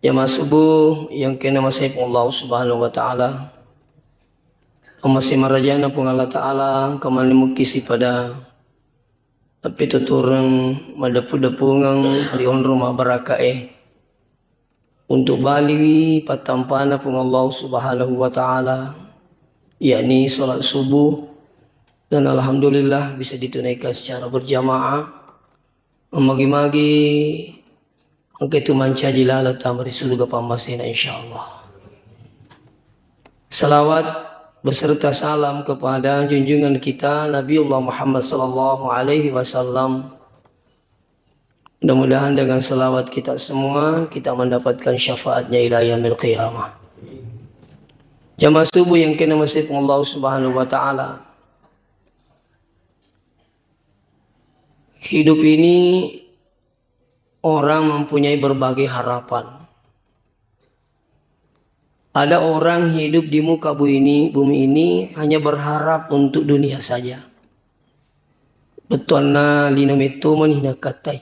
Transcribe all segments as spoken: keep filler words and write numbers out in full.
Jamaah subuh yang kena masai Puang Allah Subhanahu wa Ta'ala. Pamase marajana Puang Allah Ta'ala, engka manne mukkisi pada appitutureng madeppu-deppungeng ri onrong mabbarakae. Untuk baliwi pattampana Puang Allah Subhanahu wa Ta'ala, yakni salat subuh, dan alhamdulillah bisa ditunaikan secara berjamaah. Magi-magi engka itu mancaji laleng tama ri surga pammasena, insyaallah. Salawat beserta salam kepada junjungan kita Nabiullah Muhammad sallallahu alaihi wasallam. Mudah-mudahan dengan salawat kita semua, kita mendapatkan syafaatnya ila yaumil qiyamah. Jamaah subuh yang kena masai Puang Allah Subhanahu wa Ta'ala. Hidup ini orang mempunyai berbagai harapan. Ada orang hidup di muka bumi ini, bumi ini hanya berharap untuk dunia saja. Bettuanna lino metto mani nakattai.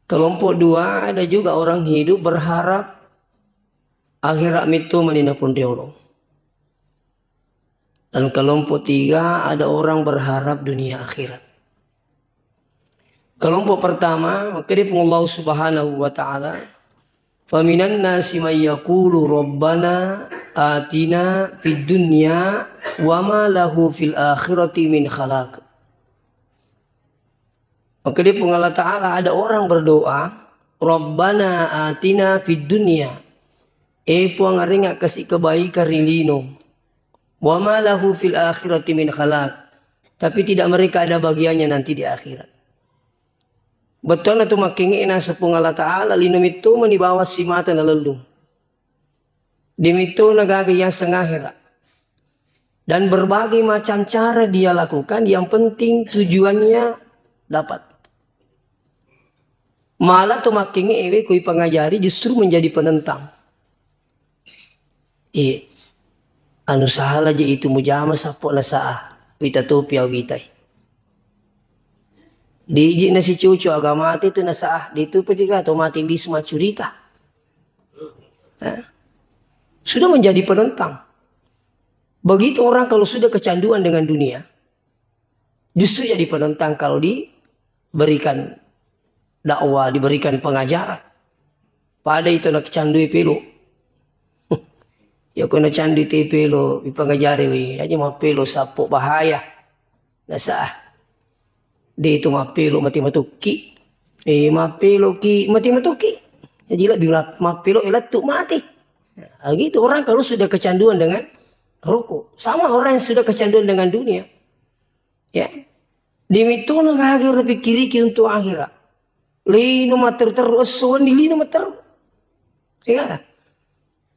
Kelompok dua, ada juga orang hidup berharap akhirat metto mani naponriolo. Dan kelompok tiga, ada orang berharap dunia akhirat. Kelompok pertama, makkeda Puang Allah Subhanahu wa Ta'ala, "Faminan nasi may yaqulu rabbana atina fid dunya wa ma lahu fil akhirati min khalaq." Makkeda Puang Allah Ta'ala, ada orang berdoa, "Rabbana atina fid dunya." Eh Puang, arengnga kasi kebaikan ri lino. "Wa ma lahu fil akhirati min khalaq." Tapi tidak mereka ada bagiannya nanti di akhirat. Bettuanna tu makkengnge naseng Puang Allah Ta'ala, lino metto mani bawang simata nalellung. De metto na gaga yaseng akhirat. Dan berbagai macam cara dia lakukan, yang penting tujuannya dapat. Malah tu makkengnge ewe kui pengajari justru menjadi penentang. Eh, anu salah je itu mujama sappo nasaah, wita topi awitai. Diji nasi cucu aga mate tu nasaah, de tu petika to mate lisu macurita. Eh, sudah menjadi penentang. Begitu orang kalau sudah kecanduan dengan dunia, justru jadi penentang kalau diberikan dakwah, diberikan pengajaran. Pada itu nak candui pelo. Ya ko na candui te pelo, ipangajari we, aja mappelo sappo bahaya. Nasaah. De itu mappelo mati matuki. Eh, mappelo ki, mati matuki. Jadi lebih mappelo elattu mati. Nah, gitu orang kalau sudah kecanduan dengan rokok. Sama orang yang sudah kecanduan dengan dunia. Ya. De metto na gaga ripikkiriki untuk akhirat. Lino matteru-teru, esso wenni lino matteru. Ya.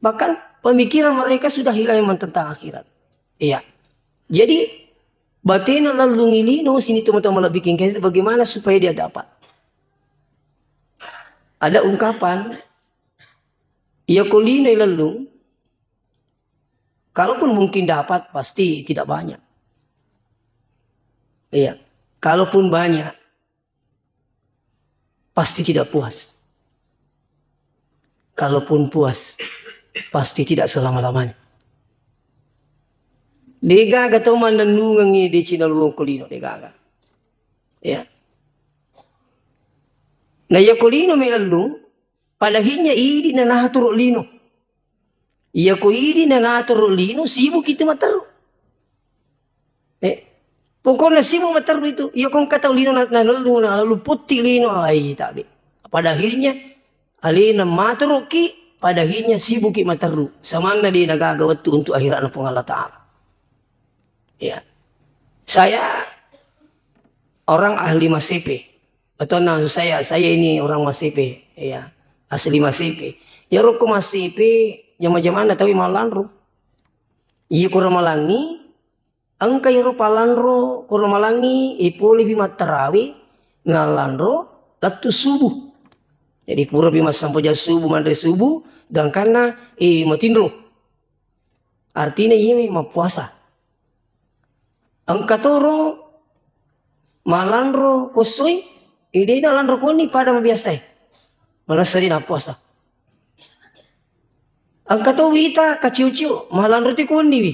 Bahkan pemikiran mereka sudah hilang yang tentang akhirat. Iya. Jadi, batena lallungi lino, sini teman-teman lebih kengkes, bagaimana supaya dia dapat? Ada ungkapan, iya ko lino lallung, kalaupun mungkin dapat, pasti tidak banyak. Iya. Kalaupun banyak, pasti tidak puas. Kalaupun puas, pasti tidak selama-lamanya. Degaga tau mannennungengngi decina lolong ko lino, degaga. Ya. Na iya ko lino melellung, pada akhirnya idi na natoro lino. Iya ko idi na natoro lino, sibuk itu matteru. Eh, pokokna sibuk matteru itu. Iya ko engka tau lino na, na lellung, na lellung potti lino, ai tabe. Pada akhirnya alena matoroki, pada akhirnya sibuki matteru. Samanna de nagaga wettu untuk akhiratna Puang Allah Ta'ala. Ya. Saya orang ahli Masepe. Atau nah, saya, saya ini orang Masepe. Ya. Asli Masepe. Ya roko Masepe, jama-jamanna tawi malanro. Iya ko Ramalangi, engka iyaro palanro ko Ramalangi, eh, polepi mattarawe, nalanro lettu subuh. Jadi purapi massempajang subuh, manre subuh, gangkanna, eh, matinro. Artinya iyawe mappuasa. Engka toro malanro ko essoi, eh, de nalanro koni pada mabiasae. Manessa de' nappuasa. Engka to wita kaciu-ciu, malanro ti kuwenni wi.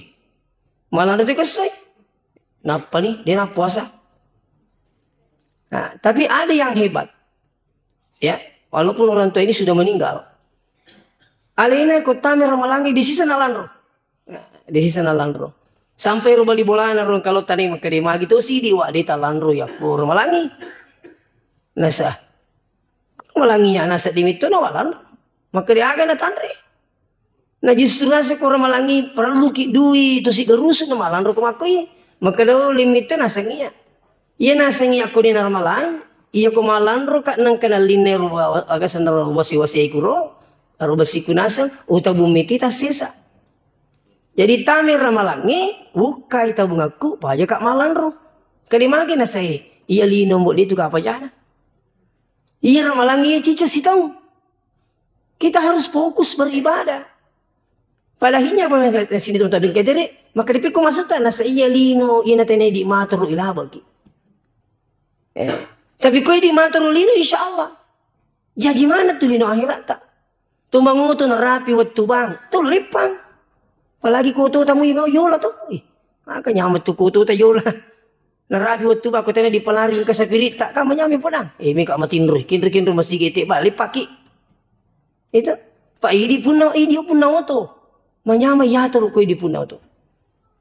Malanro ti kessai. Nappani, de' nappuasa. Nah, tapi ada yang hebat. Ya, walaupun orang tua ini sudah meninggal. Alena ko tama ramalangi, de' sisa nalanro. Nah, de' sisa nalanro. Sampai ro bali bolana ro, kalau tane makkeda magi to sidi wa de' talanro ya ko ramalangi. Nasa. Ramalangi ya nasa dimitto na walanro. Makkeda aga na tanre. Na justru nasa ko ramalangi perlu ki dui to sigarusu na malanro ko makkoi. Makkeda oh, limitte naseng iya. Iya naseng iya ko de' na ramalangi. Iya ko malanro ka nengka nalinne ro wa-, aga senna ro wasi-wasi kuro. Ro basiku naseng, utabung miti tassesa. Jadi tama ramalangi, ukkai tabungakku, paja ka malanro. Kali magi nasai, iya lino mbo de' tu kapajana. Iya ramalangi iya cica sitaung. Kita harus fokus beribadah. Padahinya apa sini teman-teman kedere, maka dipikku maksudnya nasa iya lino, iya na tene di maturu ilabaki. Eh, tapi koi di maturu lino, insya Allah. Jaji mana tu lino akhirat tak? Tu mangutu narapi wettu bang, tu lippang. Apalagi koto tamu iba yola tu. Ih, maka nyaman tu koto ta yola. Narapi wettu bang, kotanya dipalari ke sapiritta, kan manyami podang. Eh, meka matinro, kinro-kinro masigi te balik paki. Itu. Pak idi punna, idi punna oto. Manyama yatoro ko idi punna oto.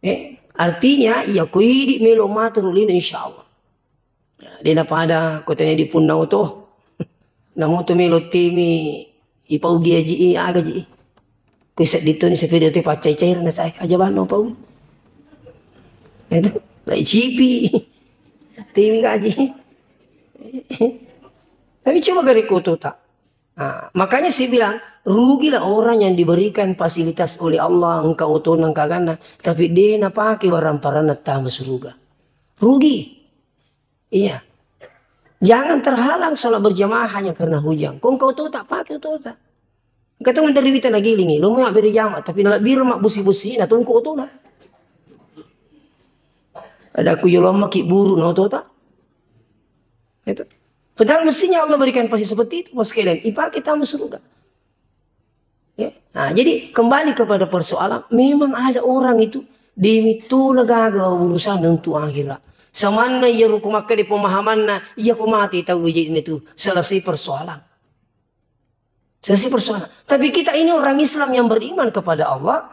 Eh, artinya iya ko idi melo maturu lino insya Allah. De' napada ko tania di punna oto. Namo to melo temi ipau giaji i, aga ji i. Ko seddi toni sepeda tu paccai-cair na sai aja banno pau. Itu lai cipi. Temi gaji. Tapi coba gare koto tak. Ah, makanya saya bilang, rugilah orang yang diberikan fasilitas oleh Allah, engka otona, engka aganna, tapi de' napake waramparanna tama suruga. Rugi. Iya. Jangan terhalang sholat berjamaah hanya karena hujan. Ko engka otota, pake otota. Engka to menteri wita nagilingi, lo mau beri jamaah, tapi nalabbiru mak busi-busi, na tungku otona. Ada ku yolong maki buru na otota. Itu. Padahal mestinya Allah berikan pasti seperti itu, Mas sekalian. Ipake tamu surga. Ya. Nah, jadi kembali kepada persoalan, memang ada orang itu demi tu gaga urusan untuk akhirat. Samanna iya ruku makkeda pemahamanna, iya ko mati tahu jadi itu selesai persoalan. Selesai persoalan. Tapi kita ini orang Islam yang beriman kepada Allah,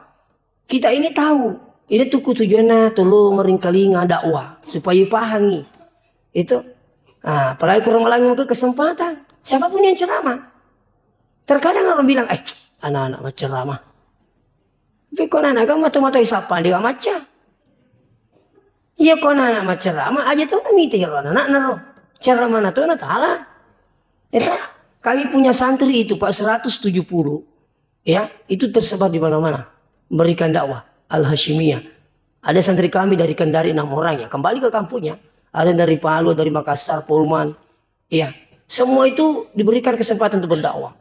kita ini tahu, ini tuku tujuanna tolo meringkalinga dakwah, supaya pahangi. Itu. Ah, apalagi kurang lagi mungkin kesempatan. Siapapun yang ceramah. Terkadang orang bilang, "Eh, anak-anak macceramah." Tapi ko anak-anak kan mata-mata isapa dia macca. Iya ko anak-anak macceramah, aja tu mita ro anak-anak ro. Ceramah na tu na tala. Itu, kami punya santri itu, Pak, seratus tujuh puluh. Ya, itu tersebar di mana-mana. Memberikan dakwah Al-Hasyimiyah. Ada santri kami dari Kendari enam orang ya, kembali ke kampungnya. Ada dari Palu, dari Makassar, Polman. Ya, semua itu diberikan kesempatan untuk berdakwah.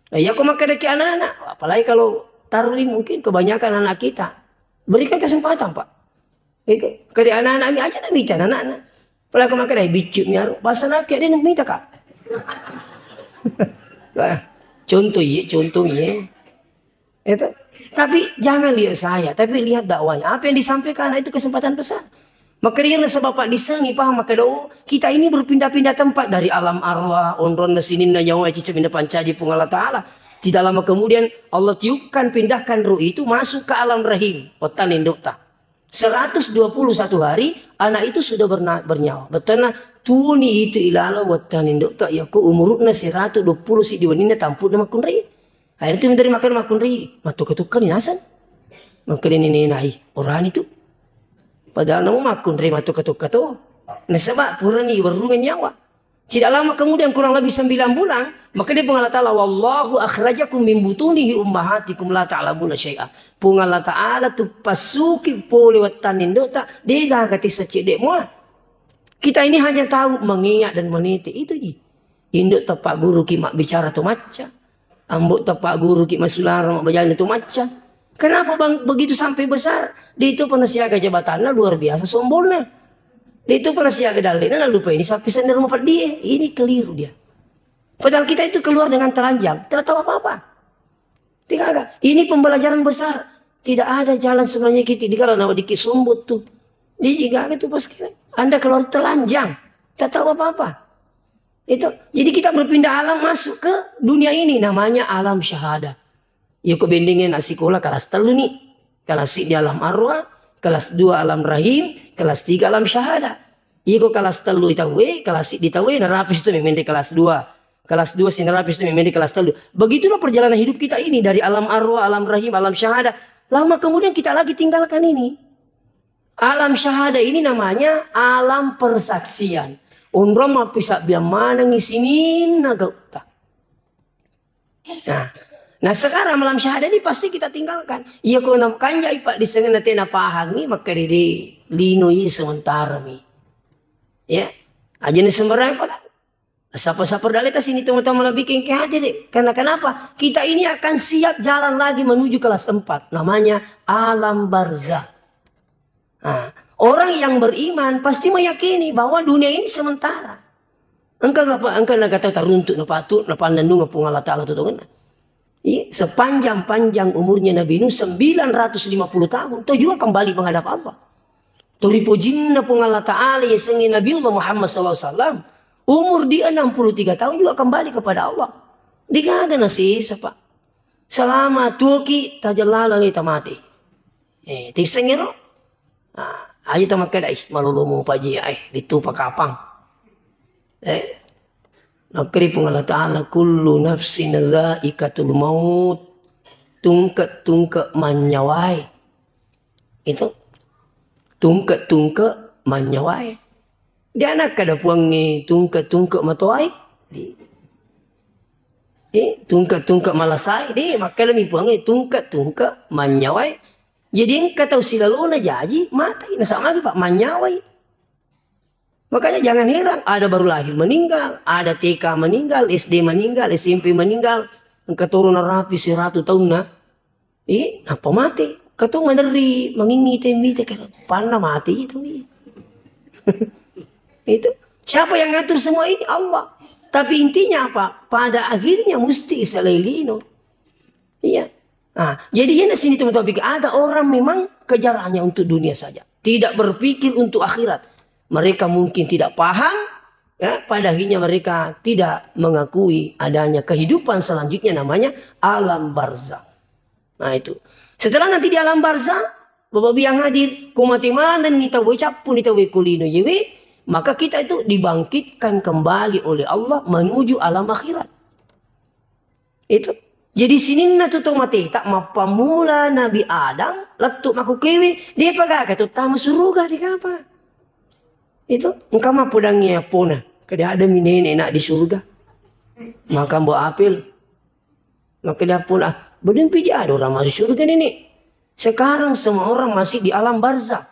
Nah, ya, kok makkeda ki anak-anak, apalagi kalau Tarli mungkin kebanyakan anak kita. Berikan kesempatan, Pak. Oke, kali anak-anak mi aja na mita anak-anak. Apalagi makkeda biccu mi aro. Bahasa laki ada yang mita, Kak. Wah, contoh iya, contoh iya. Itu. Tapi jangan lihat saya, tapi lihat dakwahnya. Apa yang disampaikan itu kesempatan besar. Maka dia rasa bapak disengi paham maka do kita ini berpindah-pindah tempat dari alam arwah, onronna sininna nyawa cica minna pancaji Puang Allah Ta'ala. Tidak lama kemudian Allah tiupkan pindahkan roh itu masuk ke alam rahim. Otan indukta. Seratus dua puluh satu hari anak itu sudah berna- bernyawa. Betana tuni itu ilala wettan indukta yako umurutna seratus dua puluh si diwaninna tampuk na makunrai. Akhirnya itu dari makan makunri, mattukka-tukka ni naseng. Makkeda nenena, "Ih, orani tu." Padahal namu makunri mattukka-tukka to. Nasaba purani iwerrungan nyawa. Tidak lama kemudian, kurang lebih sembilan bulan, maka dia Puang Allah Ta'ala, "Wallahu akhrajakum min butunihi ummahatikum la ta'lamuna syai'a." Puang Allah Ta'ala tu pasuki pole wettan indokta, dega kati secedek mua. Kita ini hanya tahu mengingat dan meniti, itu ji. Indok tepak guru ki mabbicara tu macca. Ambo tepak guru ki masulara mabbajalan tu macca. Kenapa bang begitu sampai besar? Dia itu pernah siaga jabatannya luar biasa sombongnya. Dia itu pernah siaga dalena lalu lupa ini sampai sendiri rumah pedih. Ini keliru dia. Padahal kita itu keluar dengan telanjang, tidak tahu apa-apa. Tidak ada. Ini pembelajaran besar. Tidak ada jalan sebenarnya kita. Di kalau nama dikit sombong tuh. Di juga itu pas kira. Anda keluar telanjang, tak tahu apa-apa. Itu. Jadi kita berpindah alam masuk ke dunia ini, namanya alam syahadah. Iya ko bendengeng assikkula kelas tellu ni. Kelas di alam arwah, kelas dua alam rahim, kelas tiga alam syahadah. Iya ko kelas tellu tauwe, kelas di tauwe, narapi situ memeng di kelas dua. Kelas dua sinarapi situ memeng di kelas tellu. Begitulah perjalanan hidup kita ini dari alam arwah, alam rahim, alam syahadah. Lama kemudian kita lagi tinggalkan ini. Alam syahadah ini namanya alam persaksian. Onrong mappisabbiang manengngi sininna gautta. Nah, nah, sekarang alam syahadah ini pasti kita tinggalkan. Iya ko na kanjai Pak di sengenna tena pahangi, maka dede lino i sementara mi. Ya, aja ni sembarang Pak. Sapa-sapa daleta sini teman-teman lebih kengke hati deh. Karena kenapa? Kita ini akan siap jalan lagi menuju kelas empat. Namanya alam barzah. Nah, orang yang beriman pasti meyakini bahwa dunia ini sementara. Engka apa? Engka naga tau taruntuk napatu napannennung Puang Allah Ta'ala tutongenna. Iya, sepanjang-panjang umurnya Nabi Nuh, sembilan ratus lima puluh tahun, to juga kembali menghadap Allah. To ripojinna Puang Allah Ta'ala, yasengnge Nabiullah Muhammad sallallahu alaihi wasallam, umur di enam puluh tiga tahun juga kembali kepada Allah. Degaga nasesa, Pak. Selama tuoki, tajellalang, eh, tamate. Eh, tisengero? Ah, aja tamakkeda, "Ih, malolomo paji, eh, ditu pakapang." Eh, nakkeri Puang Allah Ta'ala, "Kullu nafsin zaikatul maut." Tungke-tungke manyawai. Itu. Tungke-tungke manyawai. Dia nakkeda Puangnge tungke-tungke matoai. Di. Eh, tungke-tungke malasai. Di, makkedami Puangnge tungke-tungke manyawai. Jadi engka tau silalona jaji, matai. Nasaba magi, Pak, manyawai. Makanya jangan heran, ada baru lahir meninggal, ada T K meninggal, S D meninggal, S M P meninggal. Engka toro narapi seratu taunna. Eh, apa mati? Engka to maderri, mangingi temmi te, kan panna mati itu. Itu. Siapa yang ngatur semua ini? Allah. Tapi intinya apa? Pada akhirnya mesti isalai lino. Iya. Nah, jadi iya nasini teman-teman pikir, ada orang memang kejar hanya untuk dunia saja. Tidak berpikir untuk akhirat. Mereka mungkin tidak paham, ya, pada akhirnya mereka tidak mengakui adanya kehidupan selanjutnya namanya alam barzah. Nah, itu. Setelah nanti di alam barzah, Bapak Ibu yang hadir, ko mate manenni tauwe, cappuni tauwe ko lino yewe, maka kita itu dibangkitkan kembali oleh Allah menuju alam akhirat. Itu. Jadi sininna tu to mateta, mappammula Nabi Adam, lettu makkukewe, depa gaga to tama suruga, degaga. Itu, engka mappodangngi appona, kada ada mi nenek nak di surga. Maka Mbok Apel, maka dia pun, ah, belum piji ada orang masuk surga, Nenek. Sekarang semua orang masih di alam barzah.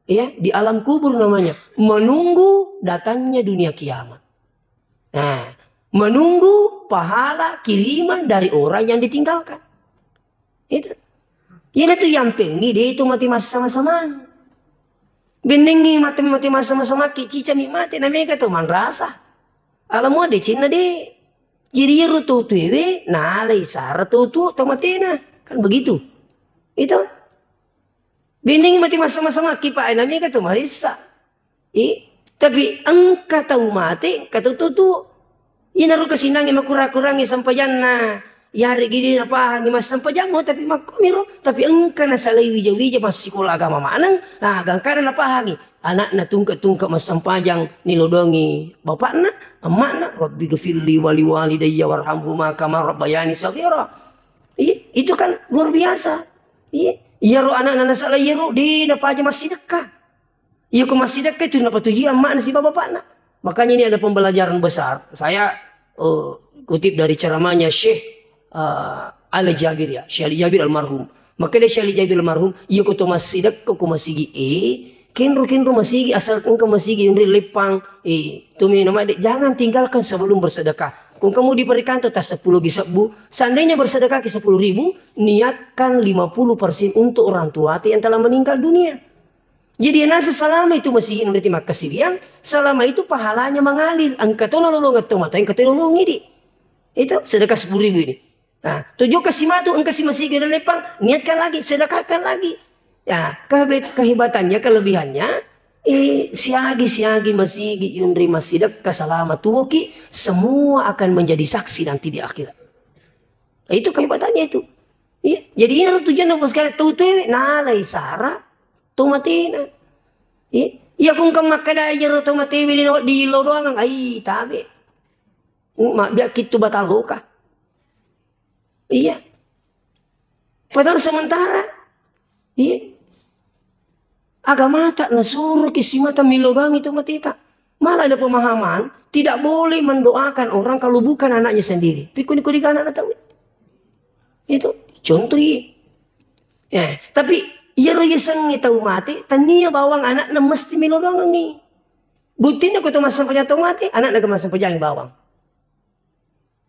Ya, di alam kubur namanya. Menunggu datangnya dunia kiamat. Nah, menunggu pahala kiriman dari orang yang ditinggalkan. Itu. Iyana tu yampengngi de tu mate massama-samang. Bennengngi mate, mate massama-samang ki cicami mate na mega to manrasa. Alamua decenna de. Jadi iyaro to tuewe nalai sara to tu to matena. Kan begitu. Itu. Bennengngi mate massama-samang ki pa na mega to marissa. Eh, tapi engka tau mate, engka tau tuo. Iyanaro kasinnangnge makura-kurangngi sempajanna. Yareggi de napahangi massempajammo, tapi makkumiro, tapi engka nasalai wija-wija massikola agama maneng, nah, gangkana napahangi. Anakna tungke-tungke massempajang nilodongi bapakna, emakna, "Rabbi gfirli wali walidayya warhamhuma kama rabbayani saghira." Iya, itu kan luar biasa. Iya, iyaro anakna nasalai iyaro, de napaja massidekka. Iya, ko massidekka itu napatujui amma'na sibawa bapakna. Makanya ini ada pembelajaran besar. Saya, eh, kutip dari ceramahnya Syekh, eh, Ali Jabir ya, Syekh Ali Jabir almarhum. Makanya Syekh Ali Jabir almarhum, iya ko to massidekka ko masigi e, kenro-kenro masigi asal engka masigi unri leppang, eh, to mena made, jangan tinggalkan sebelum bersedekah. Kung kamu di perikanto tas sepuluh gi sebbu, seandainya bersedekah ke sepuluh ribu, niatkan lima puluh persen untuk orang tua yang telah meninggal dunia. Jadi, nasa selama itu masigi berarti makkasiwiang, selama itu pahalanya mengalir. Engka to nalolongeng to matoa, engka to nalolongeng idi. Itu sedekah sepuluh ribu ini. Nah, tujuh kasih matu, engkasi masigi dan lepang, niatkan lagi, sedekahkan lagi. Ya, kehebet-, kehebatannya, kelebihannya, eh, siagi-siagi masigi yunri massidekka selama tuoki, semua akan menjadi saksi nanti di akhirat. Itu kehebatannya itu. Iya, jadi ini tujuan apa sekali, tau tuwe nalai sara, tau matena. Iya, iya kung kemakkada jero tau matewe di, di lo doang, ai tabe. Mabbiak kittu batang loka. Iya. Padahal sementara, iya. Agamata nasuruki simata millau doang itu mateta. Malah ada pemahaman, tidak boleh mendoakan orang kalau bukan anaknya sendiri. Pikuni kodi anak tahu. Itu contoh iya. Ya, tapi iya ro yasengnge tau mate, tania bawang anakna mesti millau doangi. Buktina ko to massempajang tau mate, anakna ke massempajang bawang.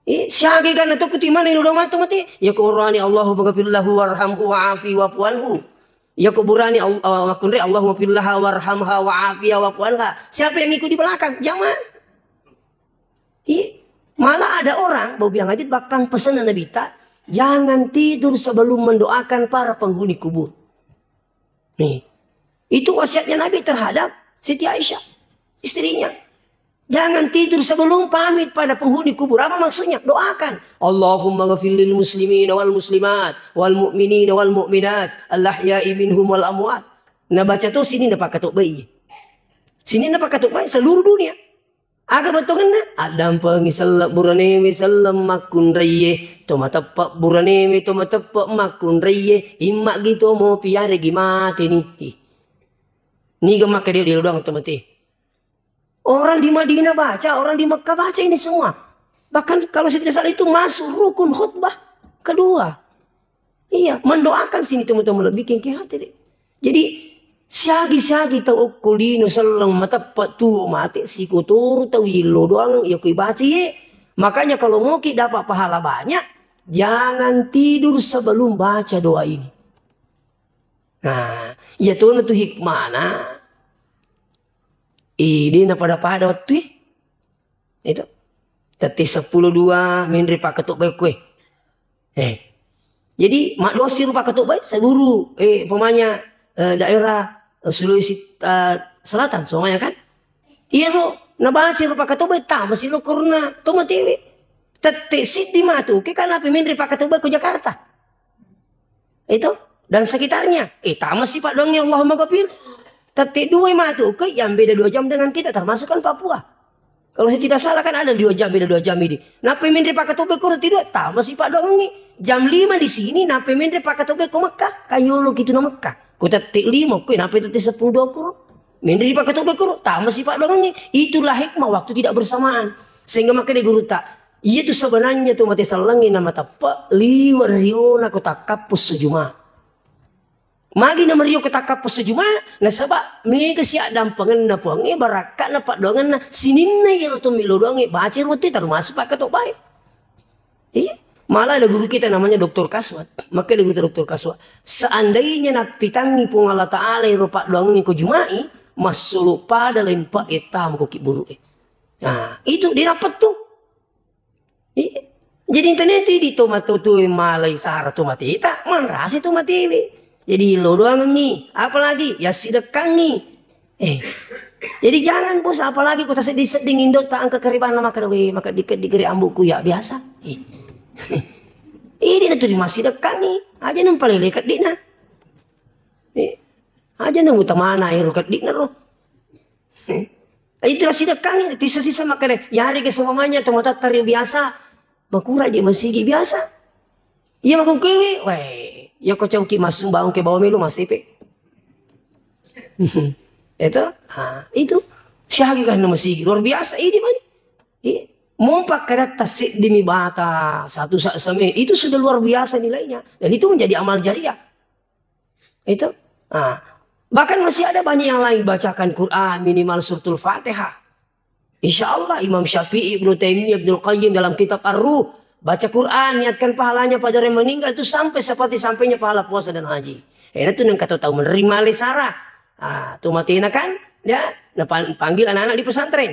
Eh, siaga ganna to kuti mana lo matu mati? Ya ko urani Allahumma ghafir lahu warhamhu wa'afi wa'fu anhu. Ya ko burani Al-, uh, makkunrai Allahumma ghafir laha warhamha wa'afiha wa'fu anha. Siapa yang ikut di belakang? Jamaah. Iya. Malah ada orang, bau bilang aja bahkan pesan Nabi ta, jangan tidur sebelum mendoakan para penghuni kubur. Nih, itu wasiatnya Nabi terhadap Siti Aisyah, istrinya. Jangan tidur sebelum pamit pada penghuni kubur. Apa maksudnya? Doakan. Allahumma ghafir lil muslimina wal muslimat, wal mu'minina wal mu'minat, al ahya'i minhum wal amwat. Nah, baca tuh sini na pakatobbai. Sini na pakatobbai seluruh dunia. Aga bettuanna? Addampengi selleng buranewe selleng makkunraiye, to mateppe buranewe to mateppe makkunraiye, immagi to mopi yaregi mateni. Ih. Niga makkeda dia doang to mate. Orang di Madinah baca, orang di Mekah baca ini semua. Bahkan kalau saya tidak salah itu masuk rukun khutbah kedua. Iya, mendoakan sini teman-teman lebih kengke hati deh. Jadi, siagi-siagi tau okko lino selleng mateppe tuo mate, sikotoro tau yillo doang, iya kui baca ye. Makanya kalau mau ki dapat pahala banyak, jangan tidur sebelum baca doa ini. Nah, iya tuh tu hikmana. Ih, dia na pada-pada waktu. Itu. Tette seppulo dua menre pakkatobbai kue. Eh. Jadi, maddosi ru pakkatobbai seluruh, eh, pemanya, eh, daerah, eh, Sulawesi, eh, Selatan, semuanya kan? Iya, ro, nabaca ru pakkatobbai, tamasi lo korona, to matewe. Tette siddi matu, ke kan apa menre pakkatobbai ke Jakarta. Itu dan sekitarnya. Eh, tamasi paddoangnge Allahumma ghafir. Tette dua matu ke yang beda dua jam dengan kita, termasuk kan Papua. Kalau saya tidak salah kan ada dua jam, beda dua jam ini. Nappa menre pakkatobbai koro tidua, tamasi paddoangnge. Jam lima di sini, nappa menre pakkatobbai ko Mekah, kayolo kitu na Mekah. Ko tette lima, ko nappa tette seppulo dua koro. Menre pakkatobbai koro, tamasi paddoangnge. Itulah hikmah waktu tidak bersamaan. Sehingga makanya guru tak, iya tu sebenarnya tu mate sellengnge na mateppe liwa riona ko takkappu sejuma. Magi na mario ko takkappu sejuma, nasaba mega si addampengenna Puangnge, barakka'na paddoangenna, sininna iyaro to millau doangnge, baca ruwette termasuk pakkatobbai. Iya. Malah ada guru kita namanya Doktor Kaswat. Makanya ada guru kita Doktor Kaswat. Seandainya napitangi Puang Allah Ta'ala ero paddoangengnge ko Jumai, massolo pada lempa etta ko kiburu e. Nah, itu dia dapat tuh. Iya. Jadi internet itu di to matu tu malai sara to mateta, manrasi to matewe. Jadi lo doangengngi, apalagi ya sidekkangngi. Eh. Jadi jangan bos, apalagi kota sedih-sedih indo tak angka keribanna maka we maka dikit dikit ambuku ya biasa. Eh. Ini na tu masih dekkangngi, aja nang palele kedina. Eh. Aja nang utamana ero kedina ro. Eh. Itu sidekkangngi, tisa-sisa makanya, yari ke semuanya to matattari biasa. Makura di masigi biasa. Iya makungkewe, weh, iya ko cauki massumbang ke bawa melu masipe. Itu, ah, itu siagi kan masigi luar biasa ini mani. Iya. Mompa kadatta seddi mi bata, satu sa-, seme, itu sudah luar biasa nilainya. Dan itu menjadi amal jariah. Itu. Ah. Bahkan masih ada banyak yang lain, bacakan Quran minimal suratul Fatihah. Insya Allah Imam Syafi'i, Ibnu Taimiyah, Ibnu Qayyim dalam kitab Ar-Ruh, baca Quran, niatkan pahalanya pada orang meninggal itu sampai seperti sampainya pahala puasa dan haji. Ena tu nang kata tahu menerima le sara. Ah, tu matena kan, ya, na pan-, panggil anak-anak di pesantren.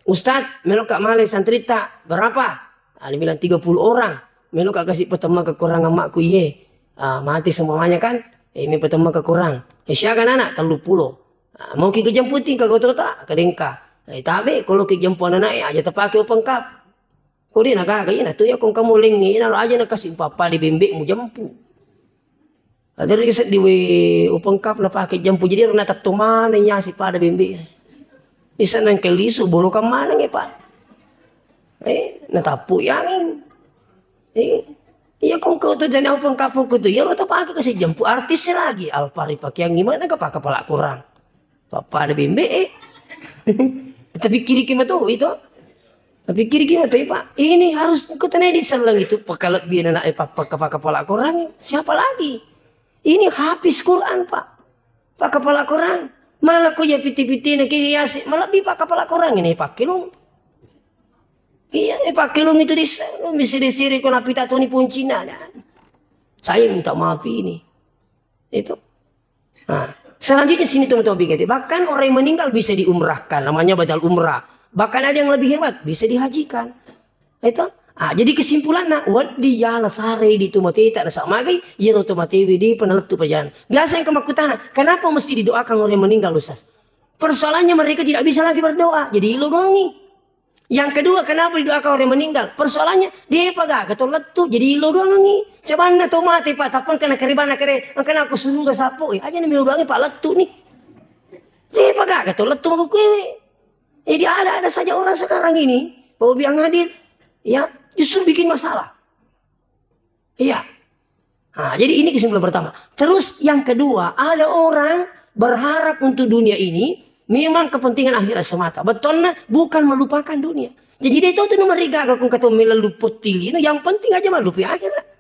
Ustaz, melokka male santrita berapa? Ah, dibilang tiga puluh orang. Melo ka kasi patemma ke korang amakku iye. Ah, mati semuanya kan? Eh, mi patemma ke korang. Eh, siaga anak? Tellu pulo. Ah, mau ki kejempu tingka kota-kota? Kadengka. Eh, tabe, kalau ki jempu anak, eh, aja tapake open cup. Ko de nagaga, ina tu ya kong kamu lengnge, ina aja na kasi papa de bembe mu jempu. Atau seddi we open cup na pake jempu, jadi ro na tetto mana nyasi pada bembe. Isa nang ke lisu, bolokan mana nge, Pak? Eh, na tapu angin. Eh, iya kong kau tu dana open cup ko tu, ya ro tapake kasi jempu artis lagi, alpari pakeang gimana ke pake pala korang. Pappada bembe, eh. Tapikkiriki mato itu. Tapikkiriki mato, eh, Pak. Ini harus engko tenai di selleng itu pakalebbian anak, eh, papa kepala korang. Siapa lagi? Ini hafiz Quran, Pak. Pak kepala korang. Malah ko ya piti-pitine ke yasi, malebbi pak kepala korang ini pakkelung. Iya, eh, pakkelung itu di selleng, bisa disiri ko napita toni puncina, dan saya minta maaf ini. Itu. Nah, selanjutnya sini teman-teman, bahkan orang yang meninggal bisa diumrahkan, namanya badal umrah. Bahkan ada yang lebih hebat, bisa dihajikan. Itu. Ah, jadi kesimpulanna, wedding yala sare di tomateta nasaba magai, iyaro tomatewe depa nalettu pajalan. Biasa yang kemakkutana, kenapa mesti didoakan orang yang meninggal, Ustaz? Persoalannya mereka tidak bisa lagi berdoa, jadi ilo dongi. Yang kedua, kenapa didoakan orang meninggal? Persoalannya, depa gaga to lettu, jadi ilo doangi. Cabanna to mate, Pak, tappa engka nakaribana kere, engka nako suruga sappo, eh, aja na milo doangi, Pak, lettu ni. Depa gaga to lettu makkukewe. Jadi ada-ada saja orang sekarang ini, Bapak Ibu yang hadir, ya, justru bikin masalah. Iya. Nah, jadi ini kesimpulan pertama. Terus yang kedua, ada orang berharap untuk dunia ini memang kepentingan akhirat semata. Betulnya bukan melupakan dunia. Jadi dia tahu tu nomor riga aku kata melalu potili, no, yang penting aja malupi akhirat.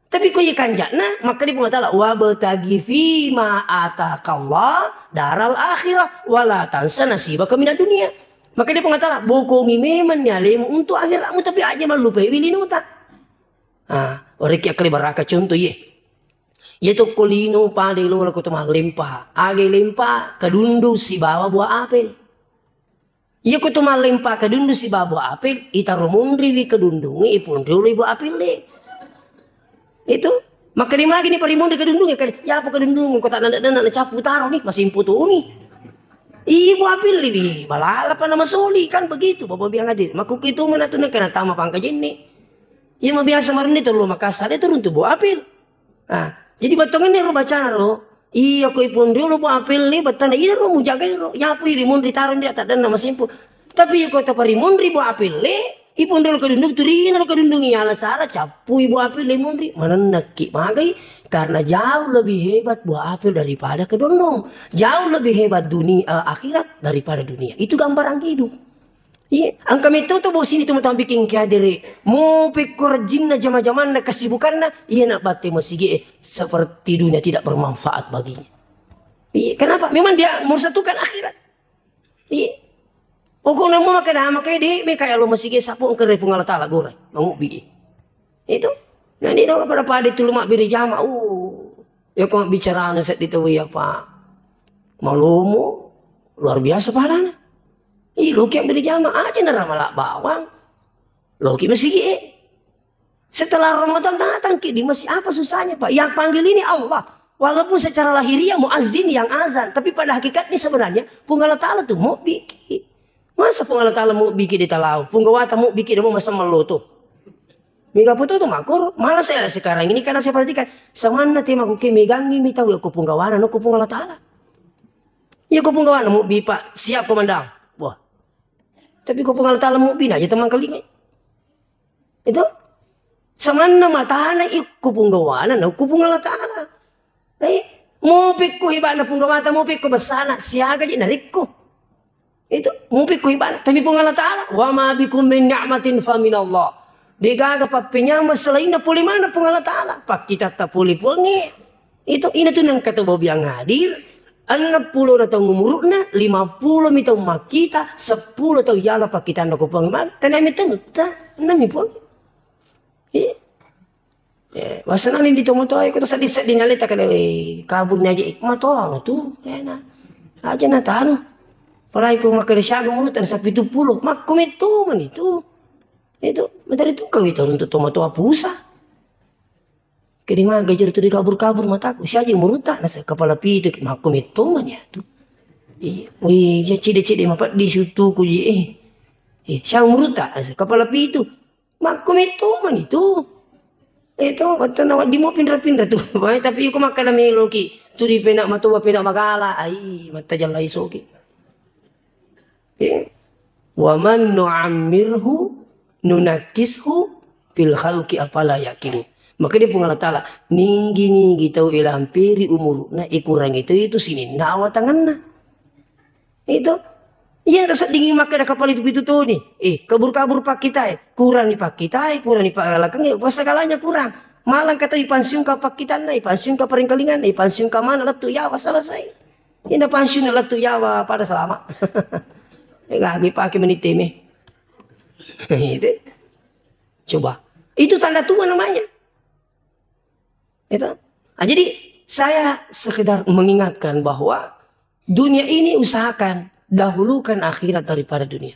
Tapi ko iya kanjana, maka di Allah Ta'ala, "Wabtaghi fima atakallah daral akhirah, wala tansa nasibaka minad dunia." Maka di Allah Ta'ala, bokongi memang ni alemu untuk akhiratmu, tapi aja malupai wilinota. Ah, oreki akkali baraka contoh, iye. Iya tokko lino pada ilona ko to mallempa. Aga lempa, kedundu sibawa buah apel. Iya ko to mallempa kedundu sibawa buah apel, itaro monriwi kedundunge, iponriolo buah apel le. Itu. Maka di magi ni parimonri kedundunge, kan, ya apa kedundunge, ko tak nanda-nanda na capu taro ni, masih impu tu ni. Iya buah apel le, wi, balala pa nama soli, kan begitu, Bapak bilang aja. Makuki tu mana tu na kena tama pangka jenne. Iya, mabiasa marenni tollo Makassar itu runtu buah apel. Nah, jadi bettongenni ro bacana ro, iya ko iponriolo buah apel le, bettana ida ro mujagai ro, yapu iri monri taro ndi ataddanna masempo. Tapi iya ko taparimonri buah apel le, iponriolo kedundung, turina ro kedundung, iya ala sara, cappui buah apel le monri, manennakki magai, karena jauh lebih hebat buah apel daripada kedondong. Jauh lebih hebat dunia, eh, akhirat daripada dunia. Itu gambaran hidup. Iya, engka metto to bosini tu mutang biking ki hadere. Mo pekko rajinna jama-jamanna kesibukanna, iya na batte masigi e seperti dunia tidak bermanfaat baginya. Iya, kenapa? Memang dia mersatukan akhirat. Iya. Pokoknya mau makan apa kayak di, me kayak lo masigi e sapo engka ri Puang Allah Taala goreng, mangubbi. Itu. Nah, ini dong pada-pada itu lemak biri jama. Uh, ya kok bicara anu sedih tahu ya Pak. Malomo, luar biasa pahalana. Ih, loki ambil jama aja na ramala bawang. Loki masigi e. Setelah Ramadan datang ki di masjid, apa susahnya, Pak? Yang panggil ini Allah. Walaupun secara lahiriah muazzin yang azan, tapi pada hakikatnya sebenarnya Puang Allah Taala tu mau bikin. Masa Puang Allah Taala mau bikin di talau? Puang Gawata mau bikin, mau masa meloto. Mega putu tu makur, malah saya sekarang ini karena saya perhatikan, samanna tema kuke megangi mi tahu ya ko Puang Gawana, no ko Puang Allah Taala. Iya ko Puang Gawana mau bi, Pak, siap komandan. Wah. Tapi ko Puang Allah Taala mau bi, nah, ya teman kali ini. Itu samanna matana ikko Puang Gawana, na ko Puang Allah Taala. Eh, mau pekko hebatna Puang Gawata, mau pekko besana, siaga je narekko. Itu, mau pekko hebatna. Tapi Puang Allah Taala, "Wa ma bikum min ni'matin fa minallah." Degaga pappenyama selainna pole mana Puang Allah Taala. Pakkitatta pole Puangnge. Itu, ina tu nengka to bobiang hadir. Enneng pulo na taung umuru'na, lima pulo mi taung makkita, seppulo taung yala pakkitanna ko Puang. Magi, tanami tenta, enneng mi Puang. Iya. Eh, wasanani di tomatoa, ko to seddi-seddi naleta kada, eh, kabur ni aja, eh, matoa tu, ena. Aja na tanu. Palai ko makkeda siaga murutan sapitu pulo, makko metto mani tu. Itu, materi tu kau itu untuk tomatoa pusa. Kedi maga jero tu dikabur-kabur mataku. Siaji umurutta, nasa kepala pitu, ki, makku metto mani atu. Iya, wih, ya cede-cede mapeddi siuttuku ji, eh. Eh, sia umurutta, nasa kepala pitu. Makku metto mani tu. Eh, to, wattu na wedding mo pinra-pinra tu. Bae, tapi iko makkeda meloki. Tu di pena matoa, pena magala. Ai, matta jalla isoki. Eh, wa man nu'ammirhu nunakkishu fil khalqi afala yaqilun. Maka dia Puang Allah Ta'ala, nigi-nigi tau ilampiri umuruna, ikurangi tau itu sininna awatanganna. Itu. Iya, taseddingi makkeda kapal itu pitu toni. Eh, kabur-kabur pakkitae, kurang ni pakkitae, kurang ni pagalakeng, eh, pas segalanya kurang. Malang kata ipansiungka pakkitanna, ipansiungka paringkalinganna, ipansiungka mana lettu yawa selesai. Ina pansiun lettu yawa pada selama. Enggak, gue pakai menit teme. Itu. Coba. Itu tanda tua namanya. Itu. Nah, jadi saya sekedar mengingatkan bahwa dunia ini usahakan dahulukan akhirat daripada dunia.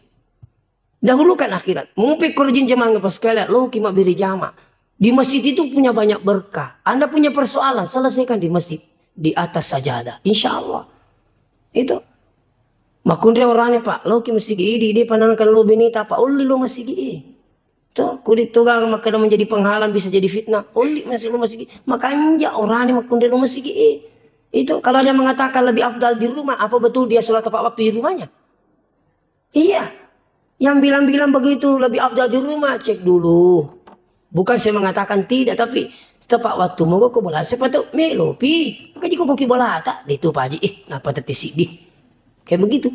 Dahulukan akhirat. Mupi korjin jamaah pas sekalian, lo ki mabbere jama. Di masjid itu punya banyak berkah. Anda punya persoalan, selesaikan di masjid. Di atas sajadah. Insya Allah. Itu. Makkunre orangnya, Pak. Lo ki masjid idi, dia pandang kalau lo benita, Pak. Ulli lo masjid i. Tuh, kulit tuh gak makkeda menjadi penghalang, bisa jadi fitnah. Ulli masih lo masjid i. Makanja orangnya makkunre lo masjid i. Itu kalau ada yang mengatakan lebih afdal di rumah, apa betul dia sholat tepat waktu di rumahnya? Iya. Yang bilang-bilang begitu lebih afdal di rumah, cek dulu. Bukan saya mengatakan tidak, tapi tepat waktu mau kok bola sepatu melopi. Maka jiko koki bola tak, itu Pak Haji. Eh, napa teti sidi? Kayak begitu.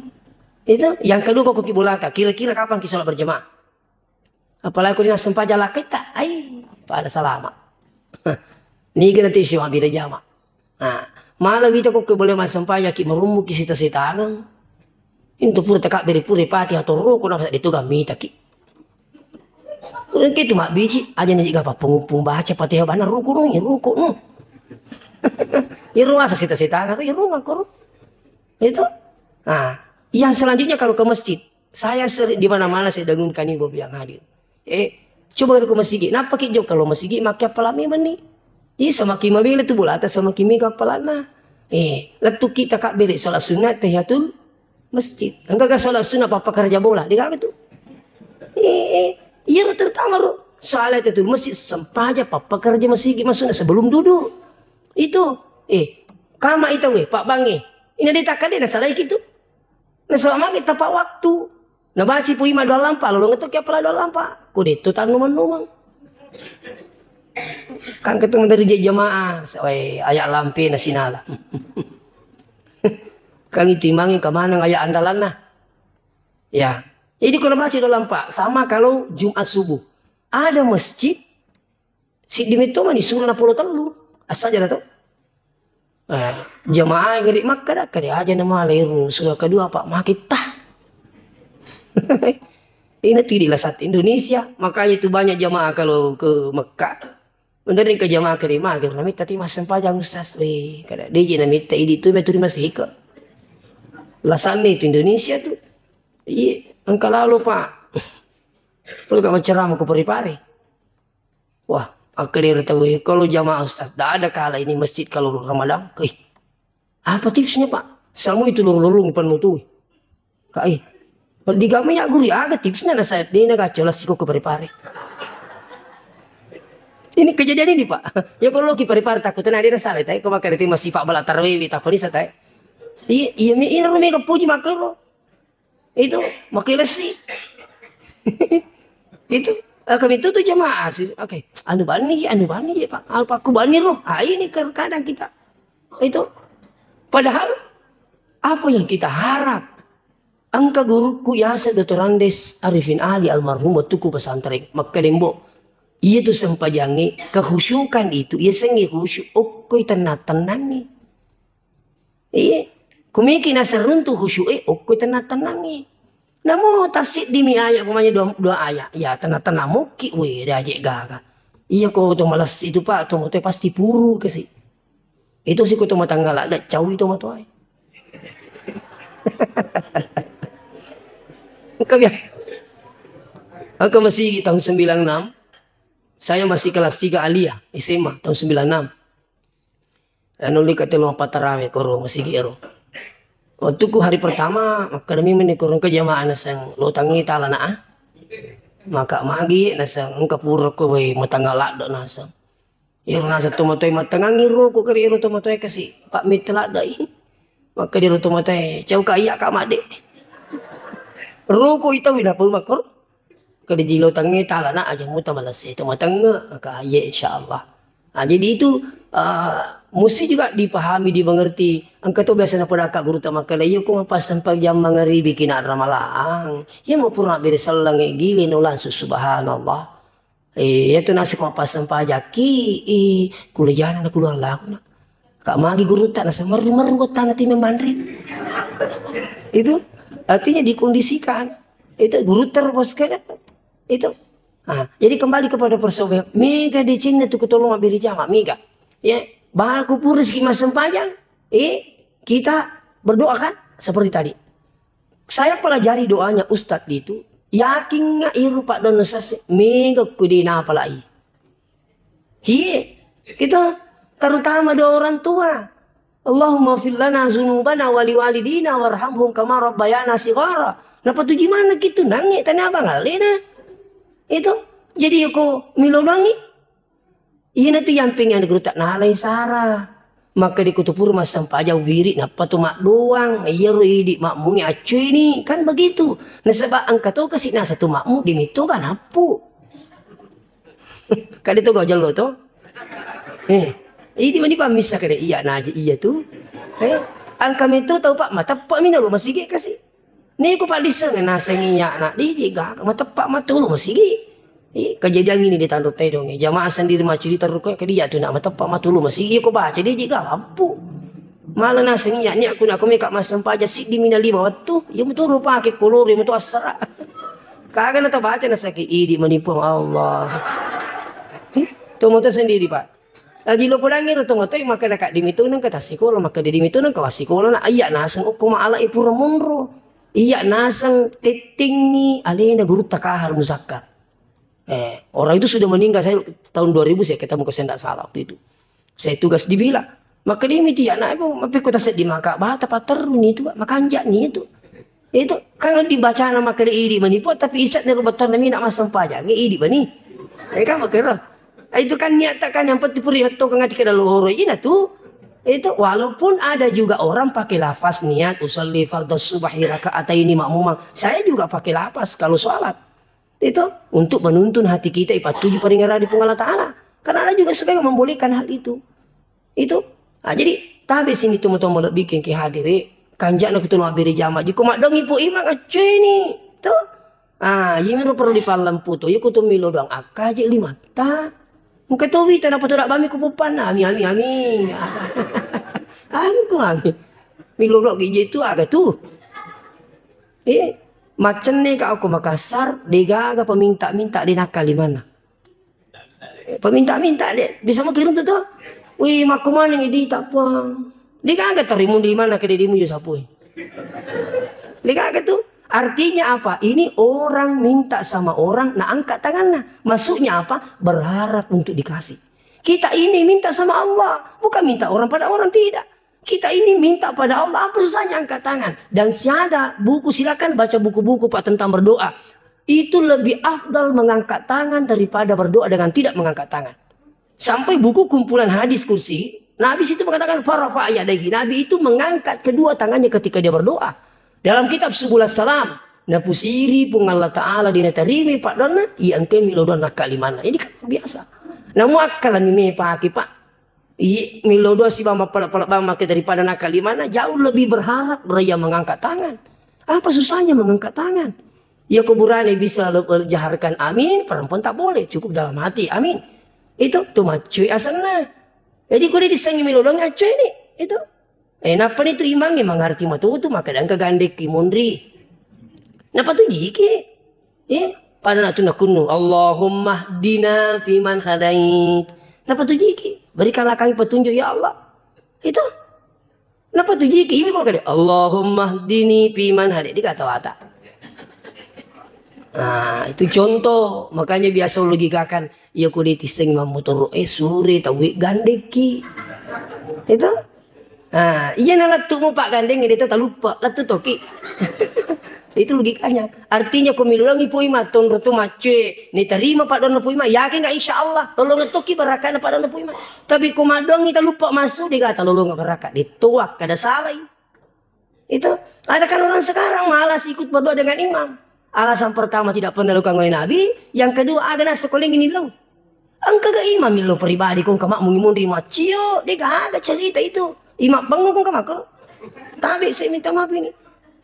Itu yang kedua kok koki bola tak. Kira-kira kapan kita sholat berjamaah? Apalagi ko nasempajang laketta, ai, pada salama. Niga nanti siwa bira jama. Nah, malah wita ko boleh massempajang ki marummu ki sita-sitangang. Itu pura teka beri pura pati atau roko napa di tu gamita ki. Kurang kitu mabbici, aja ni jiga pappungupung baca Fatihah bana ruku nu, ruku nu. Iru asa sita-sitangang, iru mangkuru. Itu. Nah, yang selanjutnya kalau ke masjid, saya sering di mana-mana saya dengunkan ibu yang hadir. Eh, coba ke masjid. Napa ki jok kalau masjid makke appalang memang ni. Iya, semakin mabela tu bolata, semakin mega appalanna. Eh, lettu kita kak bere sholat sunat tahiyatul masjid. Enggak ke sholat sunat papa kerja bola, dia kagak tu. Eh, eh, iya ro terutama ro. Sholat tahiyatul masjid sempaja papa kerja masjid maksudnya sebelum duduk. Itu, eh, kama itu weh, Pak Bange. Ini dia tak ada na salah gitu. Nasaba magi tepat waktu. Nabaci pu ima doa lampa, lolong itu ki apala doa lampa. Ku detto tanu menumang. Kan ketemu dari je-, jamaah, sawai ayak lampe nasinala. Kan itu imangi kemanang ayak andalanna. Ya. Jadi kalau baca doa lampa, sama kalau Jumat subuh. Ada masjid, siddi metto mani sura napolo tellu. Assaja to. Eh, jamaah geri makkada, kada aja nama leru sura kedua, Pak, makita. Ini tuh di lasat Indonesia, makanya itu banyak jamaah kalau ke Mekah. Menurut ke jamaah ke lima, agar namitta ti massempajang Ustaz, weh, kada deje namitta idi tu betul masih ke. Lasannya itu Indonesia tuh. Iya, engka lalu, Pak. Perlu kamu ceramah ke Parepare. Wah, makkedai tau, "Eh, kalau jamaah Ustaz, tidak ada kalah ini masjid kalau Ramadan." Ih, apa tipsnya, Pak? Samu itu lorong-lorong penuh tuh. Kak, eh, kalau di kami ya guru, aga tipsnya, nasa dena gaco lasi kok ke Parepare. Ini kejadian ini, Pak. Ya kalau ki Parepare takut, nah, dia salah, tapi kau makan itu masih Pak bala tarwewi, tak perisa, tai. Iya, iya, mi-, ini rumi kepuji makero. Itu, makai lesi. Itu, eh, kami itu tuh jamaah sih. Oke, anu bani, anu bani, Pak. Apa aku bani roh? Ah, ini kadang kita. Itu. Padahal, apa yang kita harap? Engka guruku yaseng Doktor Andes Arifin Ali almarhum, wettuku pesantren, makkeda, "Mbo, iya tu sempajangnge, kehusukan itu, iya sengnge khusyuk, okkoi tenang-tenangnge." Iya. Kumiki naseng runtu khusyu'e, okkoi tenang-tenangngi. Namo tassiddimi ayat, umpamanya dua, dua ayat. Ya, tenang-tenang mokki, weh, dia ajek gaga. Iya, ko to malessi tu, Pak, to motoe pasti puru kasi. Itu si ko to matanggala, dak cawi to matoe. Engka biasa. Engka masigi tahun sembilan enam, saya masih kelas tiga aliyah, S M A, tahun sembilan enam. Anu, lika telo mappattarawe koro masigi ero. Waktuku hari pertama, makkadami meni koro engka jamaah naseng lo tangi tala na, ah. Maka magi naseng engka pura ko wai matangga ladde naseng. Iyaro naseng tomatoae mattengangngi roko kari ero tomatoae kasi, Pak, mette ladde i. Makkeda ero tomatoae, "Cau ka iya ka madde." Roko i tau napau makkoro. Kede jilo tangnge tala na aja muta malesse to matengnge ka iye, insyaallah. Nah, jadi itu, eh, mesti juga dipahami, dimengerti. Engka to biasa napodaka guru ta makkeda, "Iyo ko mappassempajang mangaribi kina ramalang. Iya mo pura bere selleng e gile no langsung subhanallah." Eh, iya tu nasiko mappassempajaki, eh, kulejana na kuluang laku na. Kak magi guru ta naseng meru-meru tana ti membanri. Itu artinya dikondisikan. Itu guru terus kan. Itu. Nah, jadi kembali kepada persoalan. Mega decenna tu kutolong mabbere jama, mega. Ya, baku purus ki massempajang. Eh, kita berdoa kan seperti tadi. Saya pelajari doanya Ustadz itu. Yakin nggak iru Pak Dono sase? Mega kudina apalagi. Hiye, kita terutama doa orang tua. Allahumma fir lana zunubana wali walidina warhamhum kama rabbayana sigara. Napa tuji mana gitu nange tanya abang alena. Itu jadi ko milonangi. Ina tu yang pengen guru tak nalai sara. Maka di kutupur massempajang wiri nappa tu maddoang. Iyaro idi makmu ni accu ini kan begitu. Nasaba engka to kasi nasa tu makmu dimitto kan appu. Kade to gau jello to. Eh, idi mani pammissa kade iya naji iya tu. Eh, engka meto tau pak mateppa mina lo masigi kasi. Niko paddisseng naseng iya na diji gaga mateppa matulu masigi. Eh, kejadian ini di Tanduk Tedong, eh. Jamaah sendiri maccurita ruko ke dia tu nak mateppa matulu masigi ko baca diji gaga appu. Malah naseng iya ni aku nak ko meka massempajang siddi mina lima wettu. Iya maturu pake kolori matu assara. Kaga na tabaca na sakit idi mani Puang Allah. Tomoto sendiri, Pak. Lagi lo podangi ro tomoto maka daka dimituna ka tassikola, maka dimituna ka wassikola na iya naseng okko maala ipura monro. Iya naseng tettingi alena guru takahar muzakkar. Eh, orang itu sudah meninggal saya tahun dua ribu saya ketemu ke Sendak Salah waktu itu. Saya tugas di Bila. Maka dia miti anak ibu, mapi kota sedih maka bata pateruni itu, Pak, makanja ni itu. Itu kan dibacana maka idi mani Pak, tapi isat ni rubat tahun mina masempajang, idi mani. Eh, kan makero. Itu kan niat tak kan yang penting puri betul kan ngati kada lohoro ina tu. Itu walaupun ada juga orang pakai lafaz niat usalli fardhu subhi rakaataini makmumang. Saya juga pakai lafaz kalau sholat. Itu untuk menuntun hati kita ipatuju paringerang di Puang Allah Ta'ala. Karena ada juga sebagian membolehkan hal itu. Itu. Nah, jadi tabe sini tu moto malebbikeng ke hadiri. Kanjak na kutu mabbere jama. Jiko maddangi pu imang acceni. Tu. Ah, yimiro perlu dipallempu tu. Yiko tu milo doang. Akkaje lima ta. Engka towi tanapa tu dabbami kupupanna. Ami, ami, ami. Angku ami. Milo doang gije tu aga tu. Eh, maccenne ka okko Makassar, degaga peminta-minta de nakkalimanna. Eh, peminta-minta de, bisa mukirun tu tu. Wih, makko maneng idi tak puang. Degaga terimun di mana ke dedimu yo sapui. Degaga tu. Artinya apa? Ini orang minta sama orang, na angkat tanganna. Maksudnya apa? Berharap untuk dikasih. Kita ini minta sama Allah, bukan minta orang pada orang, tidak. Kita ini minta pada Allah, apa susahnya angkat tangan? Dan siada buku, silakan baca buku-buku, Pak, tentang berdoa. Itu lebih afdal mengangkat tangan daripada berdoa dengan tidak mengangkat tangan. Sampai buku kumpulan hadis kursi, Nabi situ mengatakan, "Farafa yadaihi." Nabi itu mengangkat kedua tangannya ketika dia berdoa. Dalam kitab Subul Salam, napusiri Puang Allah Ta'ala di natarimi, Pak, donna, iya engke milo doang nakka limanna. Ini kan luar biasa. Namu akkalami me pake, Pak. Iya, milo doang sibang mappala-pala bang make daripada nakka limanna, jauh lebih berharap raya mengangkat tangan. Apa susahnya mengangkat tangan? Ya, kuburannya bisa le-, jaharkan amin, perempuan tak boleh, cukup dalam hati, amin. Itu tu maccui asenna. Jadi, kudu disengi milo doang accui ni, itu. Eh, nappa ni tu imangnge mangarti matu tu, maka dangka gandekki munri. Nappa tu jiki. Eh, pada nak tu nakunnu, "Allahumma hdina fiman hadait." Nappa tu jiki. Berikanlah kami petunjuk, ya Allah. Itu. Nappa tu jiki. Ini kok kada, "Allahumma hdini fiman hadait." Di kata wata. Nah, itu contoh. Makanya biasa logikakan, iya ko de' tisseng mammotoro, eh, sure tauwe gandekki. Itu. Nah, iya na lettu mo paggandeng, de' to taluppa, lettu toki. Itu logikanya. Artinya ko milolangi Puang Imang, tonro to maccoe, ni tarima paddoanna Puang Imang, yakin nggak? Insya Allah, lolongeng toki barakana paddoanna Puang Imang. Tapi ko maddoangi taluppa massu, de' gaga talolongeng baraka, de' toa kada salai. Itu. Ada kan orang sekarang malas ikut berdoa dengan imam. Alasan pertama tidak pernah dilakukan oleh Nabi, yang kedua aga na sekolah ini lo. Engka ga imam lo pribadi kong kamak mungi munri macio, de' gaga cerita itu. Imam bangun kong kamak. Tapi saya minta maaf ini.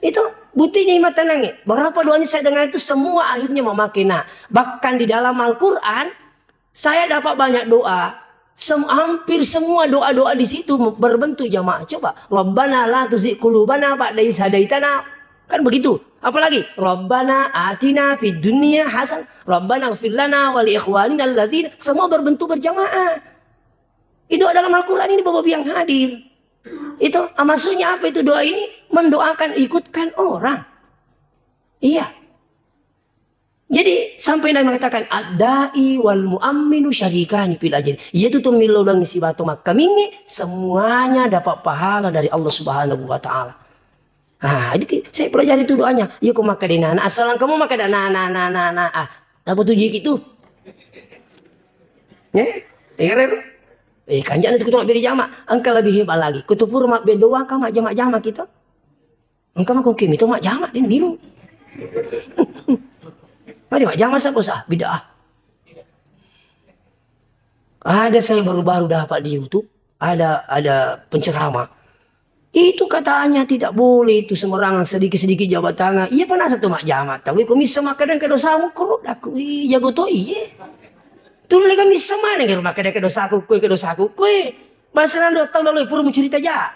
Itu buktinya imam tenang ya. Berapa doanya saya dengar itu semua akhirnya memakai. Nah, bahkan di dalam Al-Quran, saya dapat banyak doa. Sem-, hampir semua doa-doa di situ berbentuk jamaah. Coba, "Rabbana la tuzigh qulubana ba'da idh hadaitana." Kan begitu. Apalagi, "Rabbana atina fid dunya hasan, Rabbana ighfir lana wa li ikhwanina alladzina." Semua berbentuk berjamaah. Itu dalam Al-Quran ini, Bapak Ibu yang hadir. Itu, ah, maksudnya apa itu doa ini? Mendoakan, ikutkan orang. Iya. Jadi, sampai Nabi mengatakan, "Ad-da'i wal mu'amminu syarikani fil ajri." Iya tu, tu millau doangi sibawa to makkamingi, semuanya dapat pahala dari Allah Subhanahu wa Ta'ala. Ah, jadi ki-, saya pelajari itu doanya. Iya ko makkeda na, asal kamu makkeda na, na, na, na, na. Ah, apa tu jiki tu? Eh? Eh, keren? Eh, kanjana tu kutu mabbere jama. Engka lebih hebat lagi. Kutu pura mabbere doang ka majjama-jama kita. Engka mako kemi to majjama, de' milu. Mari majjama sa bosa, bid'ah. Ada saya baru-baru dapat di YouTube, ada, ada penceramah. Itu katanya tidak boleh itu sembarangan sedikit-sedikit jabat tangan. Iya, panasa tu majjama. Tapi kok bisa makan ke dosamu kok daku. Ih, jago to iye. Tulle kan bisa mana ke rumah kada ke dosaku kue, ke dosaku kue. Bahasa nando tahu lalu pura mau cerita aja.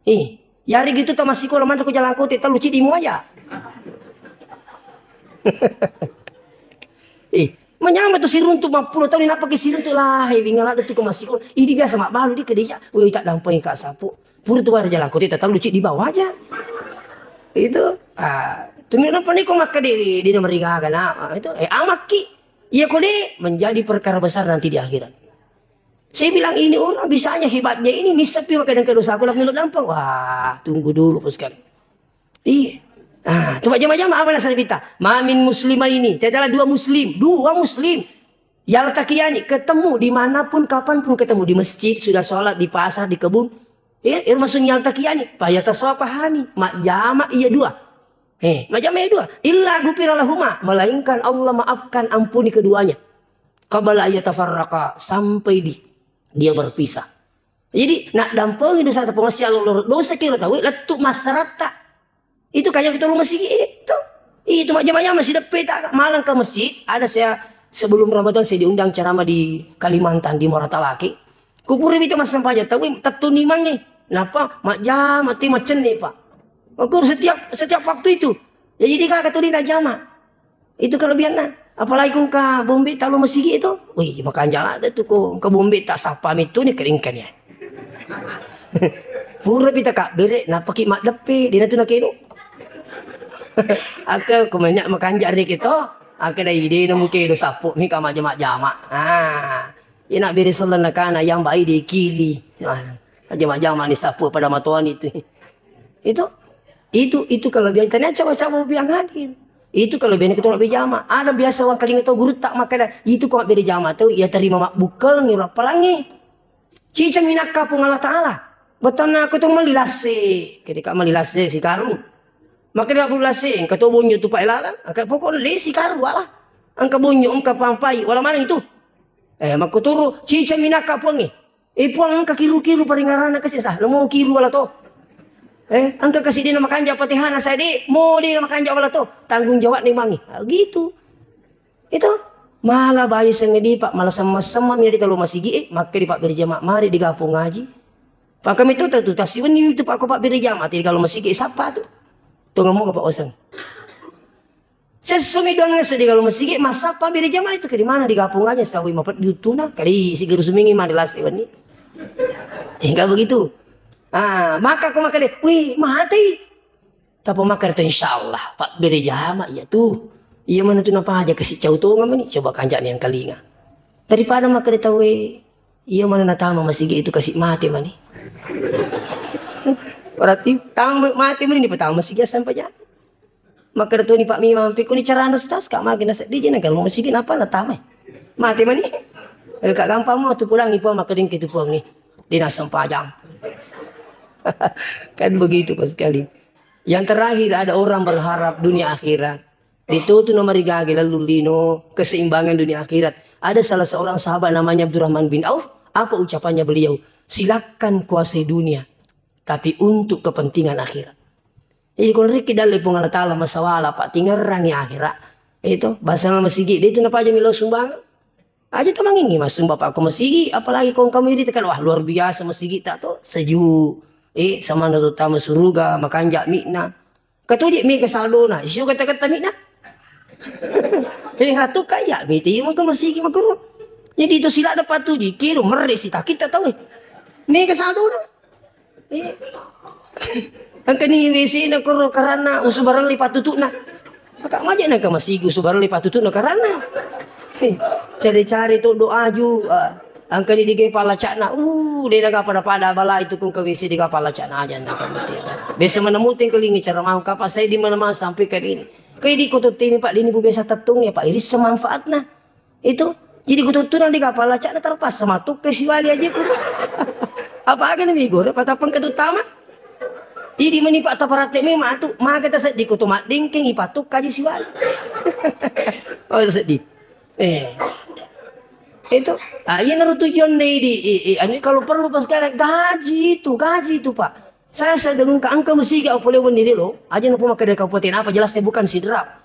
Eh, yari gitu tau massikola manre ko Jalangkote, tellu ciddi muaja. Eh, manyameng tu siruntu mappulo taung, napake siruntu lah, eh, bingala tu ko massikola. Idi biasa mabbalu di kedeja, woi tak dampeng ka sapu. Pura tu wari Jalangkote, tellu ciddi bawa aja. Itu, ah, tumi nampa niko makkede, di nomor tiga kan, ah, itu, eh, amakki. Iya ko de, menjadi perkara besar nanti di akhirat. Saya bilang, "Ini orang bisanya hebatnya ini, nissepi makkeda ke dosaku, langsung dampeng." Wah, tunggu dulu, Bos, sekali. Iya. Ah, tu majjama-jama apa nasaba kita? Ma min muslimaini, tiadalah dua muslim, dua muslim. Yaltaqiani, ketemu dimanapun, kapanpun ketemu, di masjid, sudah sholat, di pasar, di kebun. Ya, termasuk yaltaqiani, fayatasafahani, majjama iya dua. Eh, majjama iya dua. Illa ghufira lahuma, melainkan Allah maafkan, ampuni keduanya. Qabla ayyatafarraqa, sampai di dia berpisah. Jadi, naddampengi dosa, tapongessiang loro dosa kiro tau, lettu massaratta. Itu kayak kita rumah sigi itu. Itu majjama-jama sideppe ta, malang ke masjid. Ada saya, sebelum Ramadan saya diundang ceramah di Kalimantan, di Muara Talake. Kupuri itu massempajang tau, tettuni mangi. Napa? Majjama ti macenni, Pak. Aku setiap, setiap waktu itu. Ya, jadi kakak tu di jama. Itu kelebihanna. Apalagi ko engka bombe talo masigi itu. Wih, makanja ladde tu ko engka bombe tak sapa mitu ni keringkan ya. Pura pita kabbere, napaki maddeppe, dena tu nakenu. Ake ko menya makanja ri kito, ake dai dena muke do sapu mi ka majama-jama. Ah, ina bere sellen nakana yang baik di kili. Ah, majama-jama ni sapu pada matoani tu. Itu, itu, itu kelebihan. Tania cawa-cawa yang hadir. Itu kelebihan kita nak berjamaah. Ada biasa orang kalinga tau guru tak makan. Itu kau beri jamaah tau, ia terima mak buka ngira pelangi. Cica minakka Puang Allah Ta'ala. Betona aku tu meli lase. Kede ka meli lase si karu. Maka dia bu lase, engka to bonyo tu pak elala. Angka pokok le si karu wala. Angka bonyo, angka pampai, wala mana itu. Eh, makku turu, cica minakka Puangi. Eh, Puang, engka kiru-kiru paringarana kasi sah, lemo kiru wala to. Eh, engka kasi dena makanja Fatihana saya de, mo dena makanja wala to. Tanggung jawab ni mangi. Ah, gitu. Itu. Mala bayi sengedi, Pak, mala semma-semma mi di talo masigi, eh, makke di Pak berjamaah, mari di gapung ngaji. Pak kami tu, tu, tu, tasiwenni tu, Pak, ko Pak berjamaah, di talo masigi, sapa tu? Tunggu mo Pak Oseng. Sessumi doang seddi kalau masigi, massappa bere jamaah itu ke di mana di gapung aja, sawi mapeddi uttuna, kali sigaru sumingi mari lase wenni. Enggak begitu. Ah, maka ko maka de, wih, mati. Tapi maka itu insya Allah, Pak bere jamaah iya tu. Iya mana tu napaja kasi cau tonga mani, coba kanjak ni angkalinga. Daripada makkeda tauwe, iya mana natama masigi itu kasi mate mani. Berarti tama mate mani ni pertama masigi asam paja. Makkeda toni Pak Mimang, "Pikku ni carana Ustaz, Kak, magi nasedding je nangka masigi napa natamai." Mate mani. Eh, Kak, gampang mo tu pulangi puang, makkeda engke tu puangnge. Dia nak sempajang. Kan begitu, Pak, sekali. Yang terakhir, ada orang berharap dunia akhirat. Itu tu nomor tiga, lalu lino, keseimbangan dunia akhirat. Ada salah seorang sahabat namanya Abdurrahman bin Auf, apa ucapannya beliau? "Silakan kuasai dunia, tapi untuk kepentingan akhirat." Jadi, kalau riki dalle Puang Allah Ta'ala masawala, Pak, tingerrangi akhirat. Itu, bahasa masigi, dia itu napaja milo sumbangan. Aja tamangingi masumba, Pak, ko masigi, apalagi kong kamu ini tekan, wah, luar biasa masigi tak tuh, sejuk. Eh, sama tu tama suruga, makanja mi'na. Katoje mega saldona, isu kata-kata mi'na. Eh, ratu kaya, mite maka masigi makuru. Jadi itu sila dapat tu, di kilo merre si tak kita tahu. Eh. Mega saldona. Eh. Engkani W C na koro karanna usubarelli patutu'na. Maka maja nengka masigi usubarelli patutu'na karanna. Eh, cari-cari tu doa ju, ah, engkani diga palacakna. Uh, de naga pada-pada bala itu kung ke W C diga palacakna aja nengka mati. Biasa mana muting kelingi cara mau kapa saya di mana mau sampai ke ini. Kayak di kututimi Pak dini bu biasa tettung ya Pak iris semanfaatna. Itu, jadi kututtunang di kapal lacakna terpaksa matukke siwali aja ku. Apa aga ni migore patapang ketutama? Jadi meni Pak taparate mi matu, maga taseddi kutu maddingkeng ipatukka aja siwali. Oh, sedih. Eh. Itu, ah, iya naru tujuan nih di, i, i, anu, kalau perlu pas sekarang gaji itu, gaji itu, Pak. Saya sedang engka, engka masigi apa lewat ni lo, aja nopo makkeda kabupaten apa, jelasnya bukan sidrap.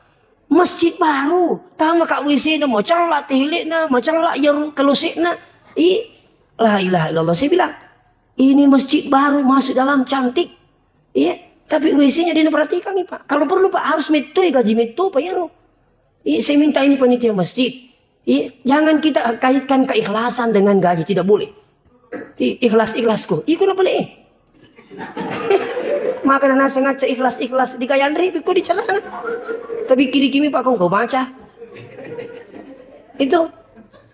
Masjid baru, tama ka W C-na, macella toiletna, macella yaru kalosetna. Ih, la ilaha illallah. Saya bilang, "Ini masjid baru masuk dalam cantik." Iya, tapi W C-nya dia perhatikan nih, Pak. Kalau perlu, Pak, harus metto, gaji metto, Pak, yaro. Iya, saya minta ini panitia masjid. Iya, jangan kita kaitkan keikhlasan dengan gaji, tidak boleh. I-, ikhlas-ikhlasku. Iko na pale. Maka na naseng acca ikhlas-ikhlas di kayanri, bikku di carana. Tapi kiri kimi Pak kong kau baca. Itu.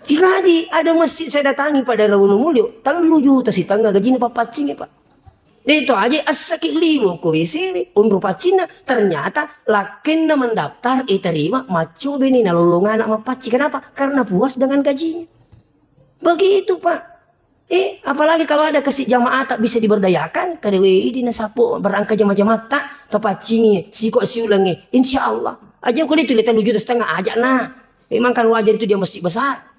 Si gaji, ada masjid saya datangi pada Rawono Mulyo, tellu juta sitengah gajina pappaccingi, Pak. Itu aja assaki liwo ko W C, unru paccinna. Ternyata lakkenna mendaftar, diterima, maccobe ni nalolong anak mappacci. Kenapa? Karena puas dengan gajinya. Begitu, Pak. Eh, apalagi kalau ada kasi jamaah tak bisa diberdayakan, kada wedi nasapo berangka jama-jamatta, tapaccingi, siko siulangi, insya Allah. Aja ko itu tellu juta setengah aja nah. Memang kan wajar itu dia masjid besar.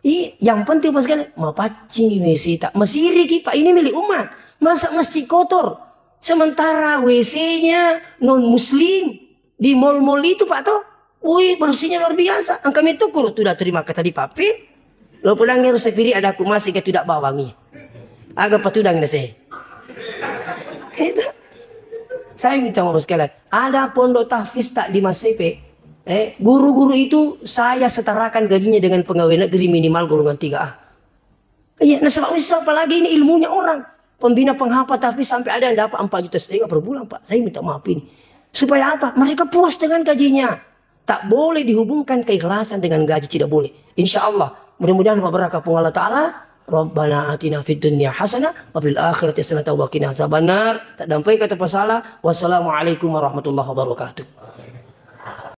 Ih, yang penting pas kan mapaccingi W C tak. Masiriki, Pak, ini milik umat. Masa masjid kotor? Sementara W C-nya non muslim di mall-mall itu, Pak, toh. Wih, bersihnya luar biasa. Engka mi tu kuru tuda terima kata di papin. Lo pulang harus sepiri ada aku masih ke tidak bawangi. Aga patudang na saya. Itu. Saya minta maaf sekali. Ada pondok tahfiz tak di Masepe? Eh, guru-guru itu saya setarakan gajinya dengan pegawai negeri minimal golongan tiga A. Iya, nasaba wissa apalagi ini ilmunya orang. Pembina penghafal tahfiz sampai ada yang dapat empat juta setengah per bulan, Pak. Saya minta maaf ini. Supaya apa? Mereka puas dengan gajinya. Tak boleh dihubungkan keikhlasan dengan gaji, tidak boleh. Insya Allah, mudah-mudahan berkah Puang Allah Ta'ala. Rabbana atina fid dunya hasanah wa fil akhirati hasanah wa qina adzabannar. Tak dampai kata pasala. Wassalamualaikum warahmatullahi wabarakatuh.